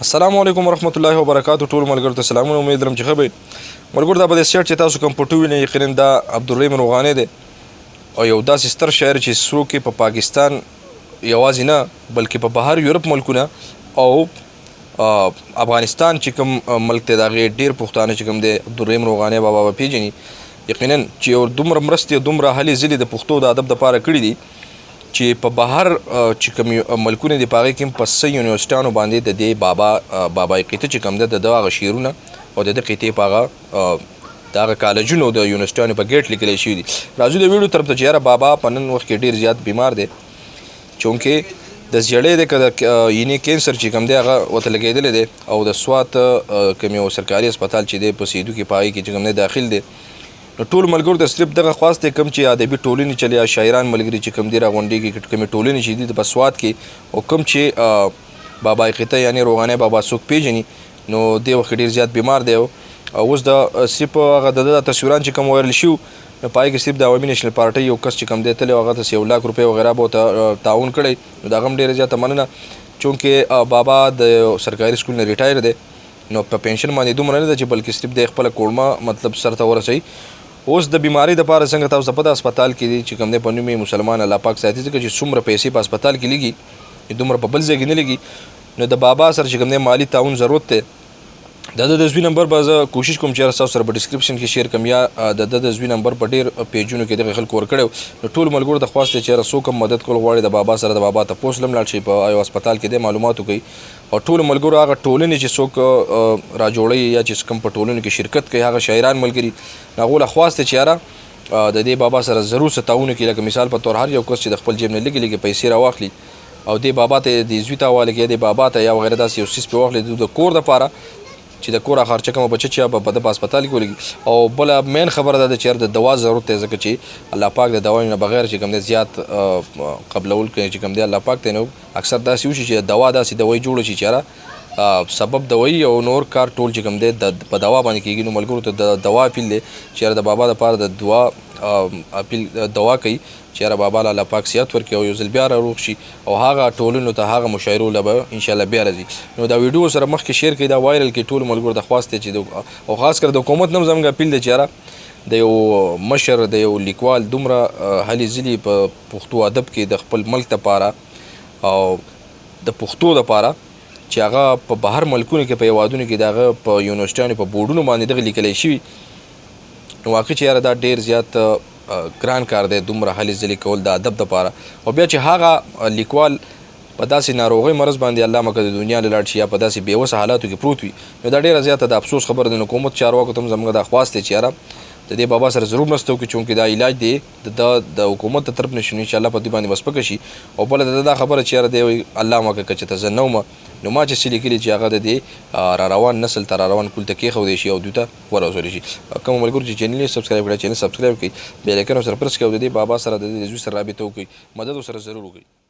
السلام علیکم ورحمت الله وبرکاتو. ټول ملګرو ته سلامونه، امید لرم چې ښه به ملګرو. دا په دې سیټ چې تاسو کوم پټو وینئ، یقینا دا عبدالرحیم روغانی دی او یو داسې ستر شاعر چې څوک په پاکستان یوازې نه بلکې په بهر یورپ ملکونه او افغانستان چې کوم ملک دی، د هغې ډېر پښتانه چې کوم دی عبدالرحیم روغانی بابا به پېژني. یقینا چې یو دومره مرستې، دومره هلې ځلې د پښتو د ادب دپاره کړي دي چې په بهر چې کوم ملکونه دي، په هغې کې هم په څه یونیورسټانو باندې د دې بابا بابای قطعه چې کوم ده، د ده هغه شعرونه او د ده قطعې په هغه د هغه کالجونو د یونیورسټانو په ګیټ لیکل شوي دي. راځو د ویډیو طرف ته چې یاره بابا په نن وخت کې ډېر زیات بیمار دی، چونکې د زیړې دی که د یعنی کینسر چې کوم دی هغه ورته لګېدلی دی او د سوات کوم یو سرکاري هسپتال چې دی په سیدو کې، په هغې کې چې کوم دی داخل دی. نو ټول ملګرو ته صرف دغه خواست دی، کوم چې ادبي ټولنې چلې یا شاعران ملګري چې کوم دي راغونډېږي، کومې ټولنې چې دي په سوات کې او کوم چې بابا قطعه یعنی روغانی بابا څوک پېژني، نو دې وخت ډېر زیات بیمار دی او اوس د صرف هغه د ده تصویران چې کوم وایرل شوي، نو په هغې کې صرف د عوامي نېشنل پارټۍ یو کس چې کوم دی تللی او هغه ته 1 لاک روپۍ وغیره به ورته تعاون کړی. نو د هغه هم ډېره زیاته مننه. چونکې بابا د سرکاري سکول نه ریټایر دی، نو په پنشن باندې دومره نه ده چې بلکې صرف دی خپله کوړمه مطلب سر ته ورسوي. اوس د بیمارۍ دپاره څنګه تاسو ته پته هسپتال کې دی چې کوم دی په نوم یې مسلمان الله پاک ساتي، ځکه چې څومره پیسې په هسپتال کې لګي دومره په بل ځای کې نه لګي. نو د بابا سره چې کوم دی مالي تعاون ضرورت دی. د ده د زوی نمبر به زه کوشش کوم چې تاسو سره په ډسکرپشن کې شیر کړم یا د ده د زوی نمبر په ډېر پیجونو کې دغه خلکو ورکړی. نو ټول ملګرو ته خواست دی چې یاره څوک هم مدد کول غواړي د بابا سره، د بابا تپوس لم لاړ شي، په یو هسپتال کې دی معلومات وکړي. او ټول ملګرو هغه ټولنې چې څوک راجوړوي یا چې کوم په ټولنو کې شرکت کوي، هغه شاعران ملګري، هغو له خواست دی چې یاره د دې بابا سره ضرور څه تعاون وکړي. لکه مثال په طور هر یو کس چې د خپل جیب نه لږې لږې پیسې راواخلي او دې بابا ته، دې زوی ته حواله کړي، دې بابا ته یا وغیره داسې یو څیز پرې واخلي د کور دپاره چې د کور خرچه کومه بچه چې په ده په هسپتال کې ولګي. او بله مین خبره دا ده چې یاره د دوا ضرورت دی، ځکه چې الله پاک د دوا نه بغیر چې کوم دی زیات قبلول کوي چې کوم دی الله پاک دی. نو اکثر داسې وشي چې دوا داسې دوایي جوړه شي چې یاره سبب دوایي او نور کار ټول چې کوم دی په دوا باندې کېږي. نو ملګرو ته د دوا اپیل دی چې یاره د بابا دپاره د دعا اپیل دوا کوي چې یاره بابا له الله پاک صحت ورکړي او یو ځل بیا را روغ شي او هغه ټولنو ته هغه مشاعرو له به انشاءالله بیا راځي. نو دا ویډیو سره مخکې شیر کړئ، دا وایرل کړئ. ټولو ملګرو ته خواست دی چې او خاص کر د حکومت نه هم زموږ اپیل دی چې یاره د یو مشر، د یو لیکوال دومره هلې ځلې په پښتو ادب کې د خپل ملک دپاره او د پښتو دپاره چې هغه په بهر ملکونو کې په هېوادونو کې د هغه په یونیورسټیانو په بورډونو باندې دغه لیکلی شوي، نو واقعي چې یاره دا ډېر زیات ګران کار دی دومره هلې ځلې کول د ادب دپاره. او بیا چې هغه لیکوال په داسې ناروغۍ مرض باندې الله مکه د دنیا له لاړ شي یا په داسې بې وسه حالاتو کې پروت وي، نو دا ډېره زیاته د افسوس خبره ده. نو حکومت چارواکو ته هم زموږ دا خواست دی چې یاره د دې بابا سره ضرور مرسته وکړي، چونکې دا علاج دی د د حکومت د طرف نه شي، نو انشاءالله په دې باندې به سپکه شي. او بله د ده دا خبره چې یاره دی وایي الله مکه که چېرته زه نه وم، نو ما چې څه لیکلي چې هغه د دې را روان نسل ته را روان کول ته کېښودی شي او دوی ته ورسول شي. کوم ملګرو چې چینل یې سبسکرایب کړی، چینل سبسکرایب کړئ، بیل ایکن سره پرس کړئ او د دې بابا سره د دې زوی سره رابطه وکړئ، مدد ورسره ضرور وکړئ.